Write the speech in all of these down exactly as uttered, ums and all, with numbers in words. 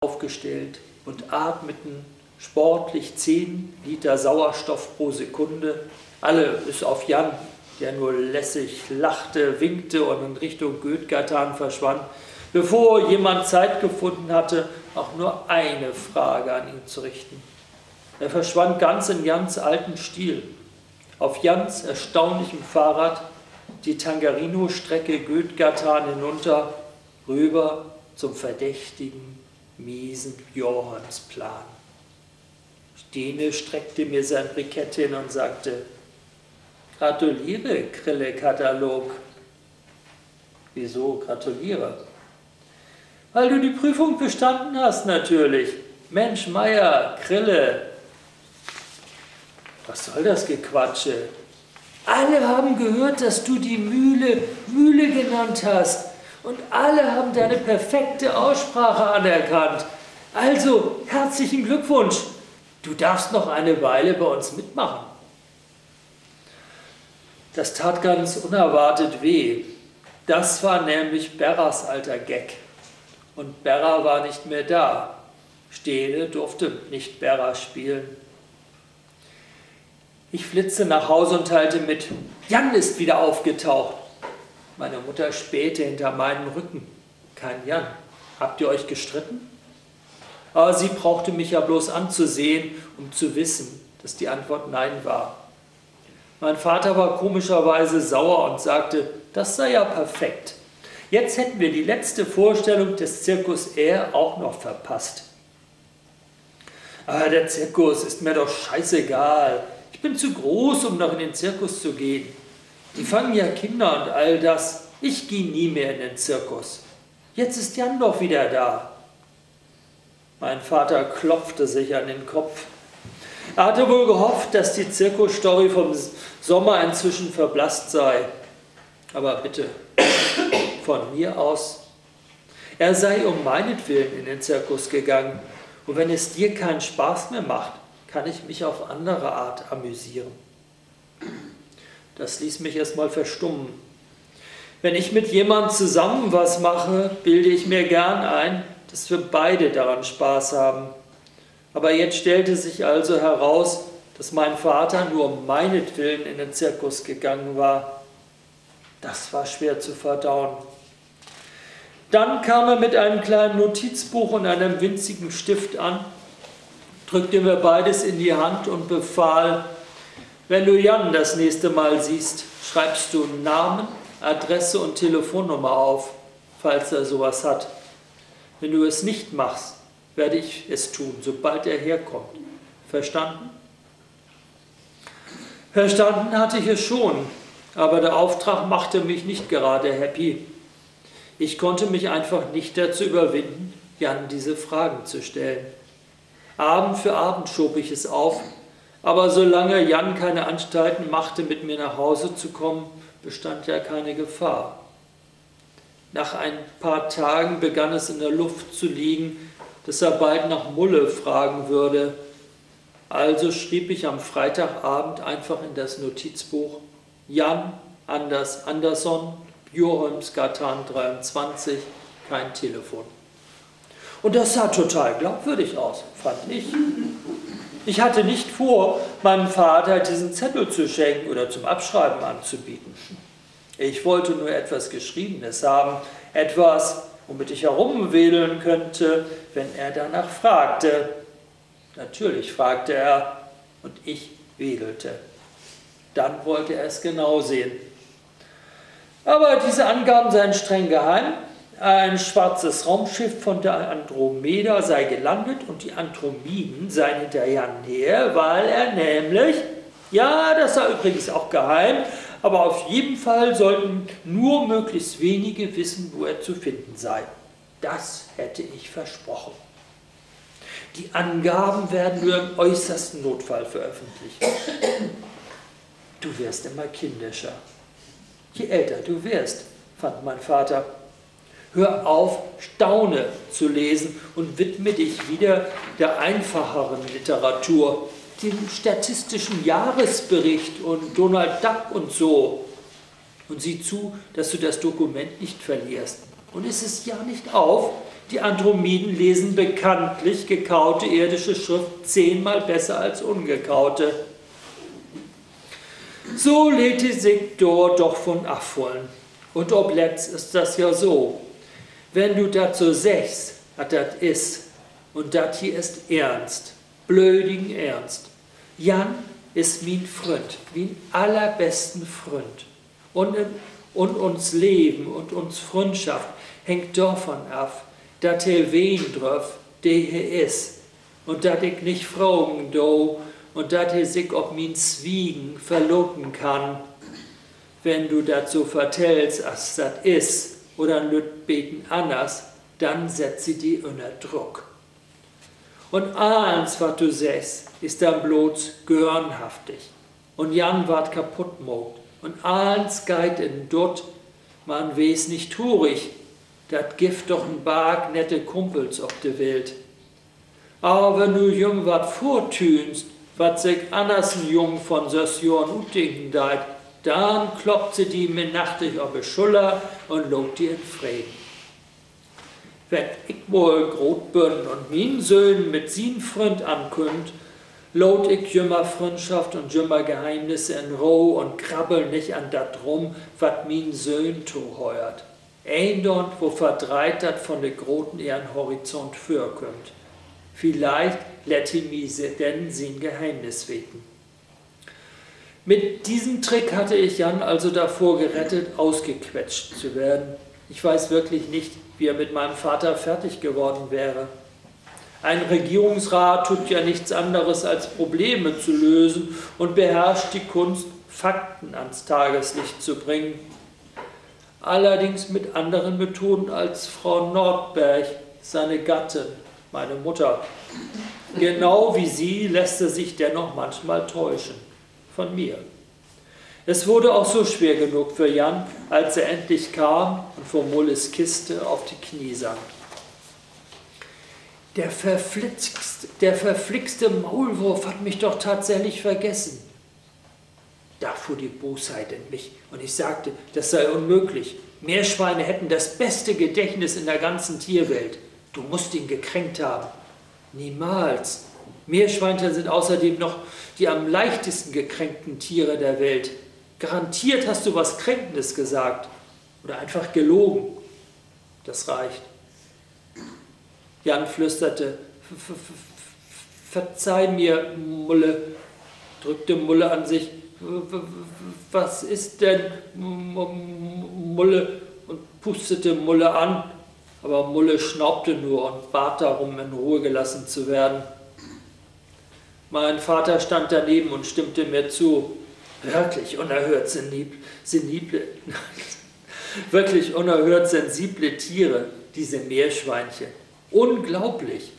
aufgestellt und atmeten sportlich zehn Liter Sauerstoff pro Sekunde, alle bis auf Jan, der nur lässig lachte, winkte und in Richtung Götgatan verschwand, bevor jemand Zeit gefunden hatte, auch nur eine Frage an ihn zu richten. Er verschwand ganz in Jans alten Stil, auf Jans erstaunlichem Fahrrad die Tangerino-Strecke Götgatan hinunter, rüber zum verdächtigen, miesen Bjorholmsplan. Stene streckte mir sein Brikett hin und sagte: Gratuliere, Krille-Katalog. Wieso gratuliere? Weil du die Prüfung bestanden hast, natürlich. Mensch, Meier, Krille. Was soll das Gequatsche? Alle haben gehört, dass du die Mühle Mühle genannt hast. Und alle haben deine perfekte Aussprache anerkannt. Also, herzlichen Glückwunsch. Du darfst noch eine Weile bei uns mitmachen. Das tat ganz unerwartet weh. Das war nämlich Berras alter Gag. Und Berra war nicht mehr da. Stene durfte nicht Berra spielen. Ich flitzte nach Hause und teilte mit: Jan ist wieder aufgetaucht. Meine Mutter spähte hinter meinem Rücken. Kein Jan. Habt ihr euch gestritten? Aber sie brauchte mich ja bloß anzusehen, um zu wissen, dass die Antwort Nein war. Mein Vater war komischerweise sauer und sagte, das sei ja perfekt. Jetzt hätten wir die letzte Vorstellung des Zirkus Ehr auch noch verpasst. Ah, der Zirkus ist mir doch scheißegal. Ich bin zu groß, um noch in den Zirkus zu gehen. Die fangen ja Kinder und all das. Ich gehe nie mehr in den Zirkus. Jetzt ist Jan doch wieder da. Mein Vater klopfte sich an den Kopf. Er hatte wohl gehofft, dass die Zirkusstory vom S-, Sommer inzwischen verblasst sei. Aber bitte, von mir aus. Er sei um meinetwillen in den Zirkus gegangen. Und wenn es dir keinen Spaß mehr macht, kann ich mich auf andere Art amüsieren. Das ließ mich erst mal verstummen. Wenn ich mit jemand zusammen was mache, bilde ich mir gern ein, dass wir beide daran Spaß haben. Aber jetzt stellte sich also heraus, dass mein Vater nur um meinetwillen in den Zirkus gegangen war. Das war schwer zu verdauen. Dann kam er mit einem kleinen Notizbuch und einem winzigen Stift an, drückte mir beides in die Hand und befahl: Wenn du Jan das nächste Mal siehst, schreibst du Namen, Adresse und Telefonnummer auf, falls er sowas hat. Wenn du es nicht machst, werde ich es tun, sobald er herkommt. Verstanden? Verstanden hatte ich es schon, aber der Auftrag machte mich nicht gerade happy. Ich konnte mich einfach nicht dazu überwinden, Jan diese Fragen zu stellen. Abend für Abend schob ich es auf, aber solange Jan keine Anstalten machte, mit mir nach Hause zu kommen, bestand ja keine Gefahr. Nach ein paar Tagen begann es in der Luft zu liegen, dass er bald nach Mulle fragen würde. Also schrieb ich am Freitagabend einfach in das Notizbuch: Jan Anders Andersson, Bjurholmsgatan dreiundzwanzig, kein Telefon. Und das sah total glaubwürdig aus, fand ich. Ich hatte nicht vor, meinem Vater diesen Zettel zu schenken oder zum Abschreiben anzubieten. Ich wollte nur etwas Geschriebenes haben, etwas, womit ich herumwedeln könnte, wenn er danach fragte. Natürlich fragte er, und ich wedelte. Dann wollte er es genau sehen. Aber diese Angaben seien streng geheim. Ein schwarzes Raumschiff von der Andromeda sei gelandet und die Andromeden seien hinter Jan her, weil er nämlich, ja, das sei übrigens auch geheim, aber auf jeden Fall sollten nur möglichst wenige wissen, wo er zu finden sei. Das hätte ich versprochen. Die Angaben werden nur im äußersten Notfall veröffentlicht. Du wirst immer kindischer, je älter du wirst, fand mein Vater. Hör auf, Staune zu lesen und widme dich wieder der einfacheren Literatur, dem statistischen Jahresbericht und Donald Duck und so. Und sieh zu, dass du das Dokument nicht verlierst. Und iss es ja nicht auf, Die Andromeden lesen bekanntlich gekaute irdische Schrift zehnmal besser als ungekaute. So leet he sik dor doch von afhollen. Un opletzt is dat ja so, wenn du dat so seggst, dat dat is, un dat hier is eernst, blödigen Eernst. Jan is mien Fründ, mien allerbesten Fründ. Un, un uns Leven un uns Fründschaft hangt dorvon af, dat he ween dröff, de he is, un dat ik nich fragen do, un dat he sik op mien Swiegen verlaten kann. Wenn du dat so vertellst, as dat is, oder en lütt beten anners, denn sett se di ünner Druck. Un allens, wat du seggst, is denn blots göörnhaftig. Un Jan warrt kaputt maakt. Un allens geiht in Dutt, man wees nich trurig. Dat gifft doch en Barg nette Kumpels op de Welt. Aver wenn du jüm wat vörtüünst, wat sik anners en Jung von söss Johren utdenken deit, denn kloppt se di minnachtig op de Schuller un laat di in Freden. Wenn ik mal groot bün un mien Söhn mit sien Fründ ankümmt, laat ik jümmer Fründschaft un jümmer Geheimnisse in Roh un grabbel nich an dat rüm, wat mien Söhn tohöört. Eendoont, wo verdreiht dat von de Groten ehren Horizont vörkümmt. Villicht lett he mi se-, denn sien Geheimnis weten. Mit diesem Trick hatte ich Jan also davor gerettet, ausgequetscht zu werden. Ich weiß wirklich nicht, wie er mit meinem Vater fertig geworden wäre. Ein Regierungsrat tut ja nichts anderes, als Probleme zu lösen und beherrscht die Kunst, Fakten ans Tageslicht zu bringen. Allerdings mit anderen Methoden als Frau Nordberg, seine Gattin, meine Mutter. Genau wie sie lässt er sich dennoch manchmal täuschen. Von mir. Es wurde auch so schwer genug für Jan, als er endlich kam und vor Mulles Kiste auf die Knie sank. Der verflixt-, der verflixte Maulwurf hat mich doch tatsächlich vergessen. Da fuhr die Bosheit in mich und ich sagte, das sei unmöglich. Meerschweine hätten das beste Gedächtnis in der ganzen Tierwelt. Du musst ihn gekränkt haben. Niemals. Meerschweinchen sind außerdem noch die am leichtesten gekränkten Tiere der Welt. Garantiert hast du was Kränkendes gesagt. Oder einfach gelogen. Das reicht. Jan flüsterte: V-, v-, v-, v-, verzeih mir, Mulle, drückte Mulle an sich. W-, w-, w-, was ist denn, M-, M-, Mulle? Und pustete Mulle an, aber Mulle schnaubte nur und bat darum, in Ruhe gelassen zu werden. Mein Vater stand daneben und stimmte mir zu. Wirklich unerhört senib-, senible, wirklich unerhört sensible Tiere, diese Meerschweinchen. Unglaublich.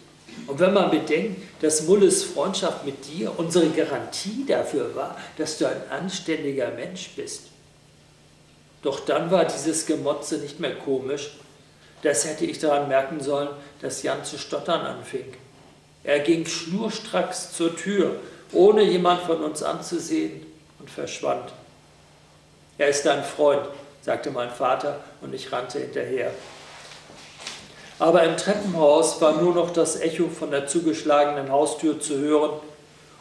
Und wenn man bedenkt, dass Mulles Freundschaft mit dir unsere Garantie dafür war, dass du ein anständiger Mensch bist. Doch dann war dieses Gemotze nicht mehr komisch. Das hätte ich daran merken sollen, dass Jan zu stottern anfing. Er ging schnurstracks zur Tür, ohne jemand von uns anzusehen, und verschwand. Er ist dein Freund, sagte mein Vater, und ich rannte hinterher. Aber im Treppenhaus war nur noch das Echo von der zugeschlagenen Haustür zu hören.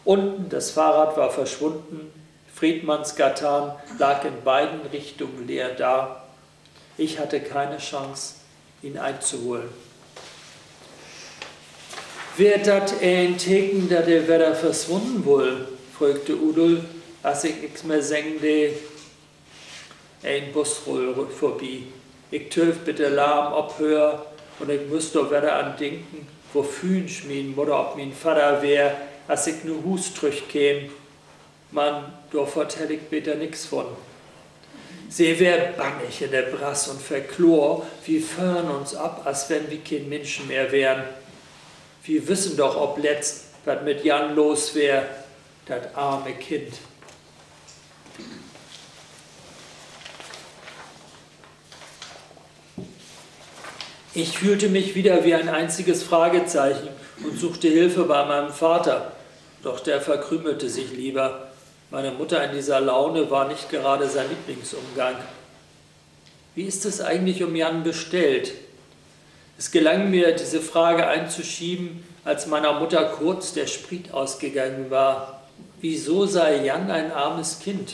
Unten, das Fahrrad war verschwunden, Friedmanns Gatan lag in beiden Richtungen leer da. Ich hatte keine Chance, ihn einzuholen. Weer dat en Teken, dat he wedder verswunnen wull?, fröög de Udo, as ik nix mehr seggen dee. En Bus rull vörbi. Ik tööv, bit de Larm ophöör, un ik müss dor wedder an denken, wo fünsch mien Mudder op mien Vadder weer, as ik na Huus trüchkeem. Man dor vertell ik beter nix von. Se weer bannig in de Brass un verkloor, wi föhren uns op, as wenn wi keen Minschen mehr weren. Wi wüssen doch opletzt, wat mit Jan los weer, dat arme Kind. Ich fühlte mich wieder wie ein einziges Fragezeichen und suchte Hilfe bei meinem Vater. Doch der verkrümelte sich lieber. Meine Mutter in dieser Laune war nicht gerade sein Lieblingsumgang. Wie ist es eigentlich um Jan bestellt? Es gelang mir, diese Frage einzuschieben, als meiner Mutter kurz der Sprit ausgegangen war. Wieso sei Jan ein armes Kind?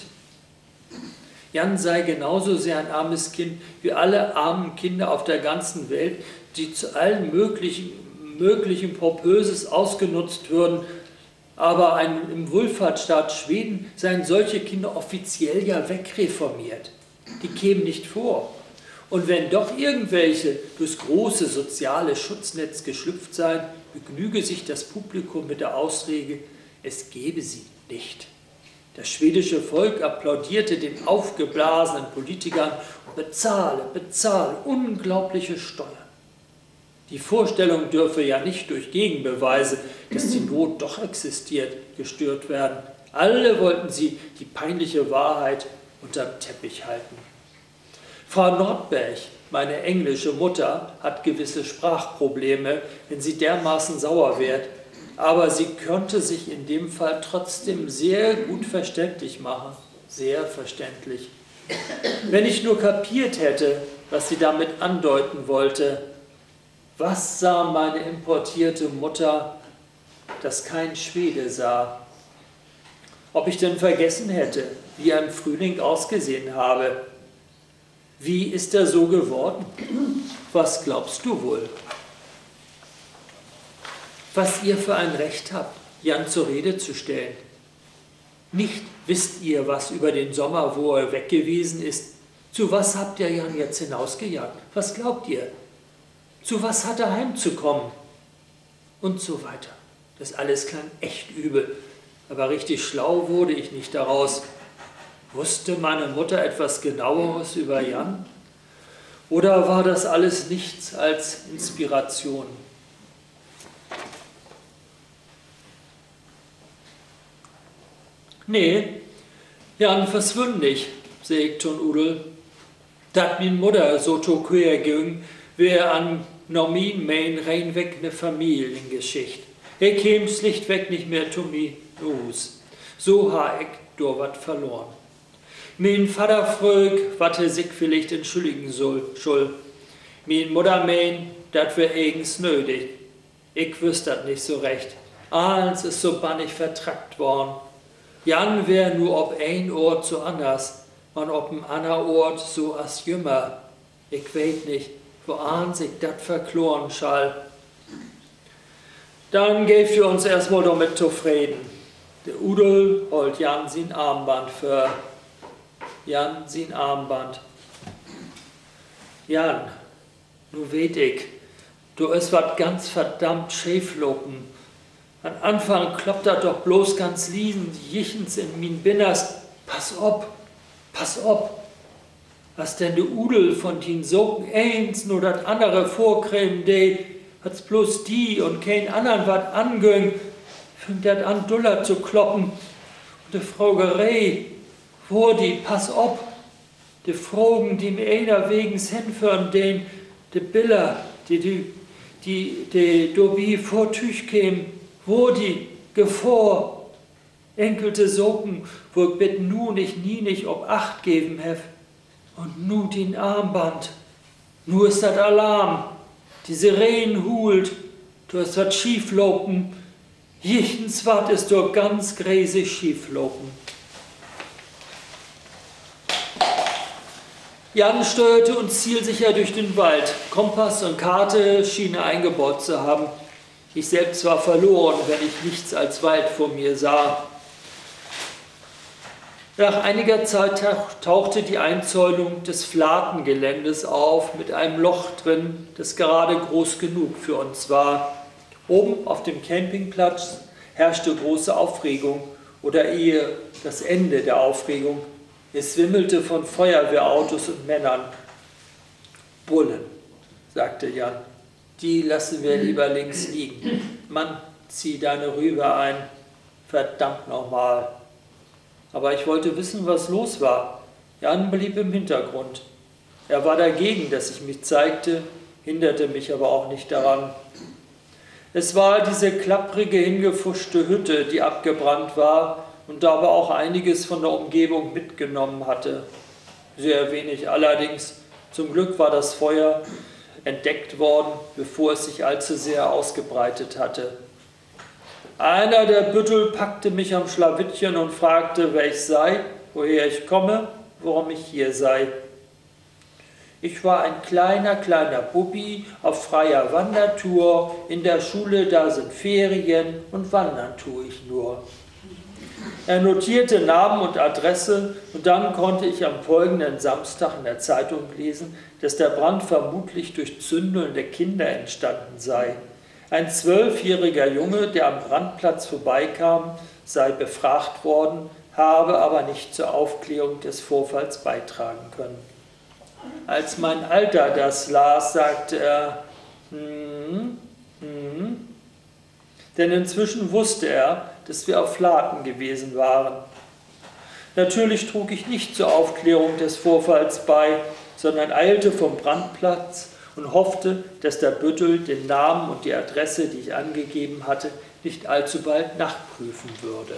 Jan sei genauso sehr ein armes Kind wie alle armen Kinder auf der ganzen Welt, die zu allen möglichen, möglichen Popöses ausgenutzt würden, aber ein, im Wohlfahrtsstaat Schweden seien solche Kinder offiziell ja wegreformiert. Die kämen nicht vor. Und wenn doch irgendwelche durchs große soziale Schutznetz geschlüpft seien, begnüge sich das Publikum mit der Ausrede, es gebe sie nicht. Das schwedische Volk applaudierte den aufgeblasenen Politikern und bezahle, bezahle unglaubliche Steuern. Die Vorstellung dürfe ja nicht durch Gegenbeweise, dass die Not doch existiert, gestört werden. Alle wollten sie die peinliche Wahrheit unterm Teppich halten. Frau Nordberg, meine englische Mutter, hat gewisse Sprachprobleme, wenn sie dermaßen sauer wird, aber sie könnte sich in dem Fall trotzdem sehr gut verständlich machen, sehr verständlich. Wenn ich nur kapiert hätte, was sie damit andeuten wollte. Was sah meine importierte Mutter, das kein Schwede sah? Ob ich denn vergessen hätte, wie er im Frühling ausgesehen habe? Wie ist er so geworden? Was glaubst du wohl? Was ihr für ein Recht habt, Jan zur Rede zu stellen. Nicht wisst ihr was über den Sommer, wo er weg gewesen ist? Zu was habt ihr Jan jetzt hinausgejagt? Was glaubt ihr? Zu was hat er heimzukommen? Und so weiter. Das alles klang echt übel, aber richtig schlau wurde ich nicht daraus. Wusste meine Mutter etwas Genaueres über Jan? Oder war das alles nichts als Inspiration? Nee, Jan verswünn nich, sä ik to'n Udel. Dat mien Mudder so to Kehr güng, weer an, na mien Menen, reinweg 'ne Familiengeschicht. He keem slichtweg nich mehr to mi na Huus. So harr ik dor wat verloren. Mien Vadder fröög, wat he sik villicht entschülligen sull, schull. Mien Mudder meen, dat weer egens nödig. Ik wüss dat nich so recht. Allens is so bannig vertrackt worrn. Jan weer nu op een Oort so anners, man op en anner Oort so as jümmer. Ik weet nich, woans ik dat verkloren schall. Denn geevt wi uns eerstmal dormit tofreden. De Udel hollt Jan sien Armband vör. Jan sien Armband. Jan, nu weet ik, dor is wat ganz verdammt scheef lopen. An Anfang kloppt dat doch blots ganz liesen jichtens in mien Binnerst: Pass op, pass op! As denn de Udel von dien Saken eens na dat annere vörkremen dee, as blots di un keen annern wat angüng, füng dat an duller to kloppen. Un de Frageree: Wohr di, pass op! De Fragen, de mi enerwegens henföhren deen, de Biller, de, de, de, de dorbi vörtüüg kemen: Wohr di, Gefohr! Enkelte Saken, wo ik bit nu nich, nie nich op acht geven heff. Un nu dien Armband. Nu is dat Alarm. De Sireen huult. Dor is wat schief lopen. Jichtens wat is dor ganz gresig schief lopen. Jan steuerte uns zielsicher durch den Wald. Kompass und Karte schien er eingebaut zu haben. Ich selbst war verloren, wenn ich nichts als Wald vor mir sah. Nach einiger Zeit tauch-, tauchte die Einzäunung des Flatengeländes auf, mit einem Loch drin, das gerade groß genug für uns war. Oben auf dem Campingplatz herrschte große Aufregung oder eher das Ende der Aufregung. Es wimmelte von Feuerwehrautos und Männern. Bullen, sagte Jan. Die lassen wir lieber links liegen. Mann, zieh deine Rübe ein. Verdammt nochmal. Aber ich wollte wissen, was los war. Jan blieb im Hintergrund. Er war dagegen, dass ich mich zeigte, hinderte mich aber auch nicht daran. Es war diese klapprige, hingefuschte Hütte, die abgebrannt war und dabei auch einiges von der Umgebung mitgenommen hatte. Sehr wenig allerdings. Zum Glück war das Feuer entdeckt worden, bevor es sich allzu sehr ausgebreitet hatte. Einer der Büttel packte mich am Schlawittchen und fragte, wer ich sei, woher ich komme, warum ich hier sei. Ich war ein kleiner, kleiner Bubbi auf freier Wandertour. In der Schule, da sind Ferien und wandern tu ich nur. Er notierte Namen und Adresse und dann konnte ich am folgenden Samstag in der Zeitung lesen, dass der Brand vermutlich durch Zündeln der Kinder entstanden sei. Ein zwölfjähriger Junge, der am Brandplatz vorbeikam, sei befragt worden, habe aber nicht zur Aufklärung des Vorfalls beitragen können. Als mein Alter das las, sagte er, hm, hm, denn inzwischen wusste er, dass wir auf Flaten gewesen waren. Natürlich trug ich nicht zur Aufklärung des Vorfalls bei, sondern eilte vom Brandplatz und hoffte, dass der Büttel den Namen und die Adresse, die ich angegeben hatte, nicht allzu bald nachprüfen würde.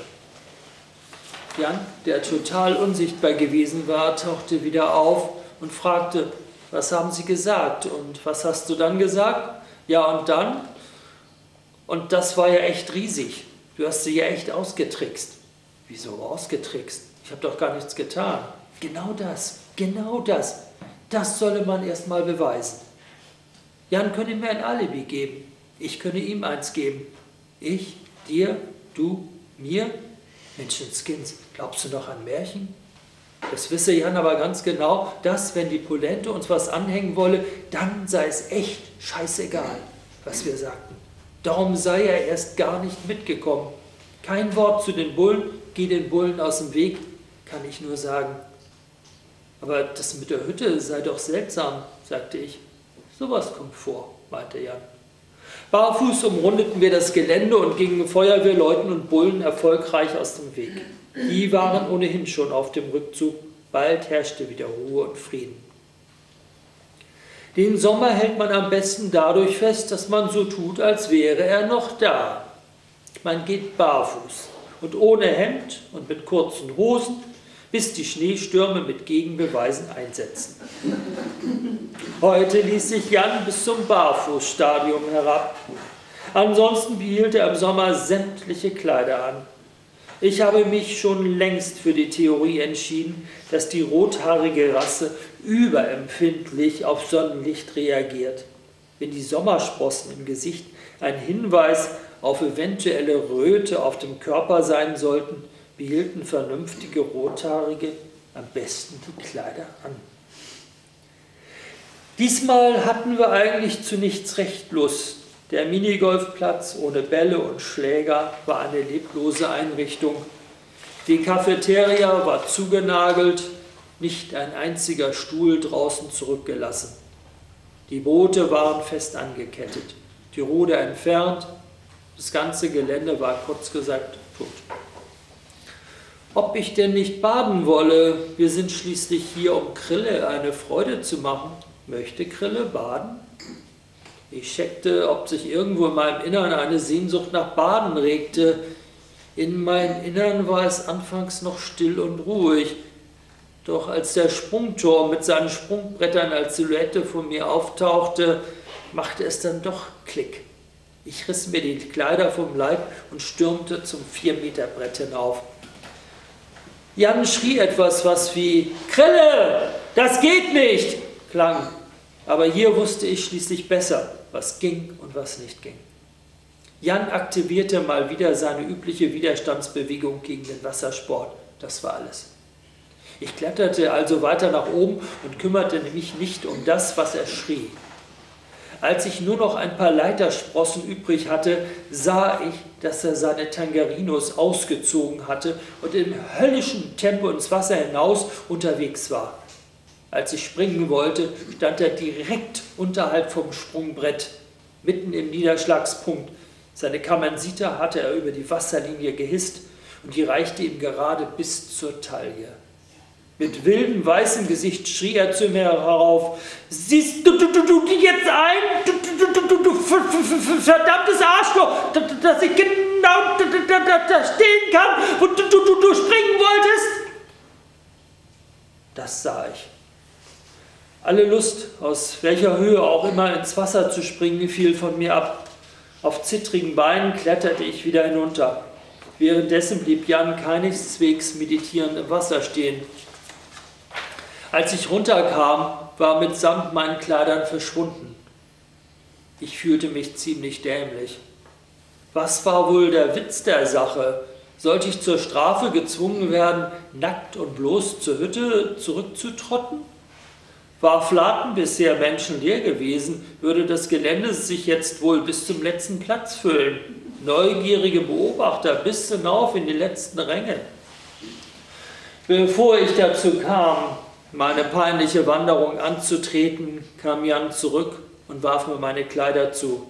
Jan, der total unsichtbar gewesen war, tauchte wieder auf und fragte: Was haben Sie gesagt? Und was hast du dann gesagt? Ja, und dann? Und das war ja echt riesig. Du hast sie ja echt ausgetrickst. Wieso ausgetrickst? Ich hab doch gar nichts getan. Genau das, genau das. Das solle man erst mal beweisen. Jan könne mir ein Alibi geben. Ich könne ihm eins geben. Ich, dir, du, mir? Menschenskins, glaubst du noch an Märchen? Das wisse Jan aber ganz genau, dass, wenn die Polente uns was anhängen wolle, dann sei es echt scheißegal, was wir sagten. Darum sei er erst gar nicht mitgekommen. Kein Wort zu den Bullen, geh den Bullen aus dem Weg, kann ich nur sagen. Aber das mit der Hütte sei doch seltsam, sagte ich. Sowas kommt vor, meinte Jan. Barfuß umrundeten wir das Gelände und gingen Feuerwehrleuten und Bullen erfolgreich aus dem Weg. Die waren ohnehin schon auf dem Rückzug. Bald herrschte wieder Ruhe und Frieden. Den Sommer hält man am besten dadurch fest, dass man so tut, als wäre er noch da. Man geht barfuß und ohne Hemd und mit kurzen Hosen, bis die Schneestürme mit Gegenbeweisen einsetzen. Heute ließ sich Jan bis zum Barfußstadium herab. Ansonsten behielt er im Sommer sämtliche Kleider an. Ich habe mich schon längst für die Theorie entschieden, dass die rothaarige Rasse überempfindlich auf Sonnenlicht reagiert. Wenn die Sommersprossen im Gesicht ein Hinweis auf eventuelle Röte auf dem Körper sein sollten, behielten vernünftige Rothaarige am besten die Kleider an. Diesmal hatten wir eigentlich zu nichts recht Lust. Der Minigolfplatz ohne Bälle und Schläger war eine leblose Einrichtung. Die Cafeteria war zugenagelt, nicht ein einziger Stuhl draußen zurückgelassen. Die Boote waren fest angekettet, die Ruder entfernt, das ganze Gelände war kurz gesagt tot. Ob ich denn nicht baden wolle? Wir sind schließlich hier, um Krille eine Freude zu machen. Möchte Krille baden? Ich checkte, ob sich irgendwo in meinem Innern eine Sehnsucht nach Baden regte. In meinem Innern war es anfangs noch still und ruhig. Doch als der Sprungturm mit seinen Sprungbrettern als Silhouette vor mir auftauchte, machte es dann doch Klick. Ich riss mir die Kleider vom Leib und stürmte zum Vier-Meter-Brett hinauf. Jan schrie etwas, was wie „Krille, das geht nicht!“ klang. Aber hier wusste ich schließlich besser, was ging und was nicht ging. Jan aktivierte mal wieder seine übliche Widerstandsbewegung gegen den Wassersport. Das war alles. Ich kletterte also weiter nach oben und kümmerte mich nicht um das, was er schrie. Als ich nur noch ein paar Leitersprossen übrig hatte, sah ich, dass er seine Tangerinos ausgezogen hatte und im höllischen Tempo ins Wasser hinaus unterwegs war. Als ich springen wollte, stand er direkt unterhalb vom Sprungbrett, mitten im Niederschlagspunkt. Seine Kamensita hatte er über die Wasserlinie gehisst und die reichte ihm gerade bis zur Taille. Mit wildem, weißem Gesicht schrie er zu mir herauf: Siehst du, du, du, du die jetzt ein, du, du, du, du, du, du ver-, ver-, ver-, ver-, verdammtes Arschloch, d-, d-, dass ich genau d-, d-, d-, d-, da stehen kann, wo du, du, du, du springen wolltest? Das sah ich. Alle Lust, aus welcher Höhe auch immer, ins Wasser zu springen, fiel von mir ab. Auf zittrigen Beinen kletterte ich wieder hinunter. Währenddessen blieb Jan keineswegs meditierend im Wasser stehen. Als ich runterkam, war er mitsamt meinen Kleidern verschwunden. Ich fühlte mich ziemlich dämlich. Was war wohl der Witz der Sache? Sollte ich zur Strafe gezwungen werden, nackt und bloß zur Hütte zurückzutrotten? War Flaten bisher menschenleer gewesen, würde das Gelände sich jetzt wohl bis zum letzten Platz füllen. Neugierige Beobachter bis hinauf in die letzten Ränge. Bevor ich dazu kam, meine peinliche Wanderung anzutreten, kam Jan zurück und warf mir meine Kleider zu.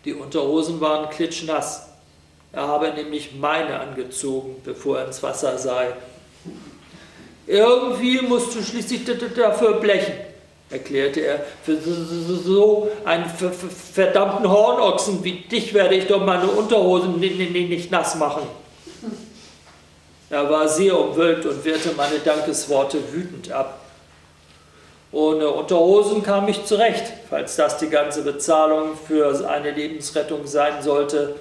Die Unterhosen waren klitschnass. Er habe nämlich meine angezogen, bevor er ins Wasser sei. Irgendwie musst du schließlich d-, d-, dafür blechen, erklärte er. Für s-, s-, s-, so einen v-, v-, verdammten Hornochsen wie dich werde ich doch meine Unterhosen ni-, ni-, ni-, nicht nass machen. Er war sehr umwölkt und wehrte meine Dankesworte wütend ab. Ohne Unterhosen kam ich zurecht, falls das die ganze Bezahlung für eine Lebensrettung sein sollte.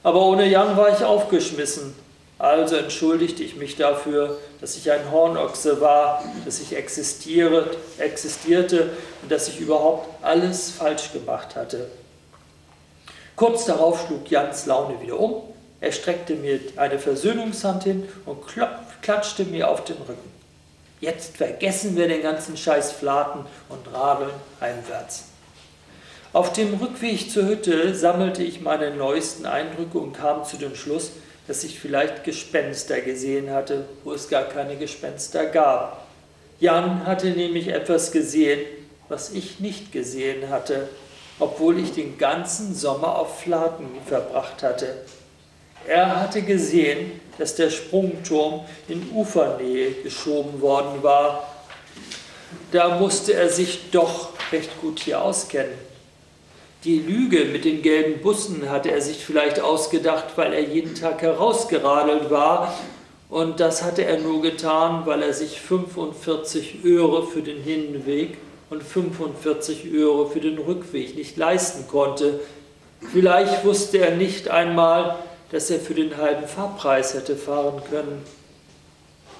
Aber ohne Jan war ich aufgeschmissen. Also entschuldigte ich mich dafür, dass ich ein Hornochse war, dass ich existiere, existierte und dass ich überhaupt alles falsch gemacht hatte. Kurz darauf schlug Jans Laune wieder um. Er streckte mir eine Versöhnungshand hin und klopf-, klatschte mir auf den Rücken. Jetzt vergessen wir den ganzen Scheiß Flaten und radeln heimwärts. Auf dem Rückweg zur Hütte sammelte ich meine neuesten Eindrücke und kam zu dem Schluss, dass ich vielleicht Gespenster gesehen hatte, wo es gar keine Gespenster gab. Jan hatte nämlich etwas gesehen, was ich nicht gesehen hatte, obwohl ich den ganzen Sommer auf Flaten verbracht hatte. Er hatte gesehen, dass der Sprungturm in Ufernähe geschoben worden war. Da musste er sich doch recht gut hier auskennen. Die Lüge mit den gelben Bussen hatte er sich vielleicht ausgedacht, weil er jeden Tag herausgeradelt war. Und das hatte er nur getan, weil er sich fünfundvierzig Öre für den Hinweg und fünfundvierzig Öre für den Rückweg nicht leisten konnte. Vielleicht wusste er nicht einmal, dass er für den halben Fahrpreis hätte fahren können.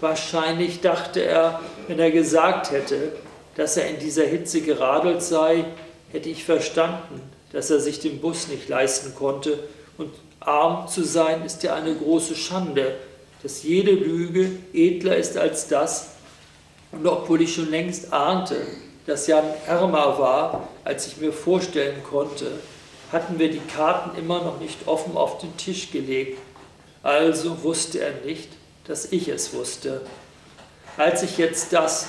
Wahrscheinlich dachte er, wenn er gesagt hätte, dass er in dieser Hitze geradelt sei, hätte ich verstanden, dass er sich den Bus nicht leisten konnte. Und arm zu sein ist ja eine große Schande, dass jede Lüge edler ist als das. Und obwohl ich schon längst ahnte, dass Jan ärmer war, als ich mir vorstellen konnte, hatten wir die Karten immer noch nicht offen auf den Tisch gelegt. Also wusste er nicht, dass ich es wusste. Als ich jetzt das,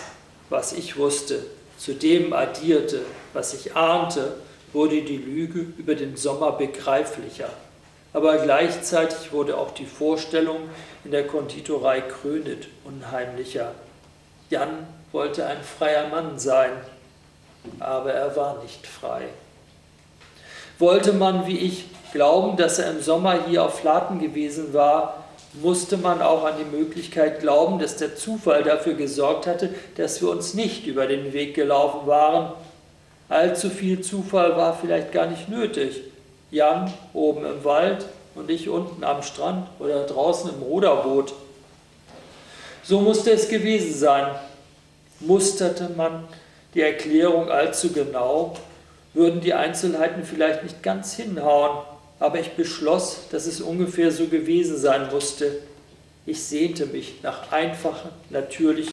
was ich wusste, zu dem addierte, was ich ahnte, wurde die Lüge über den Sommer begreiflicher. Aber gleichzeitig wurde auch die Vorstellung, in der Konditorei Krönet, unheimlicher. Jan wollte ein freier Mann sein, aber er war nicht frei. Wollte man, wie ich, glauben, dass er im Sommer hier auf Flaten gewesen war, musste man auch an die Möglichkeit glauben, dass der Zufall dafür gesorgt hatte, dass wir uns nicht über den Weg gelaufen waren. Allzu viel Zufall war vielleicht gar nicht nötig. Jan oben im Wald und ich unten am Strand oder draußen im Ruderboot. So musste es gewesen sein. Musterte man die Erklärung allzu genau, würden die Einzelheiten vielleicht nicht ganz hinhauen, aber ich beschloss, dass es ungefähr so gewesen sein musste. Ich sehnte mich nach einfachen, natürlichen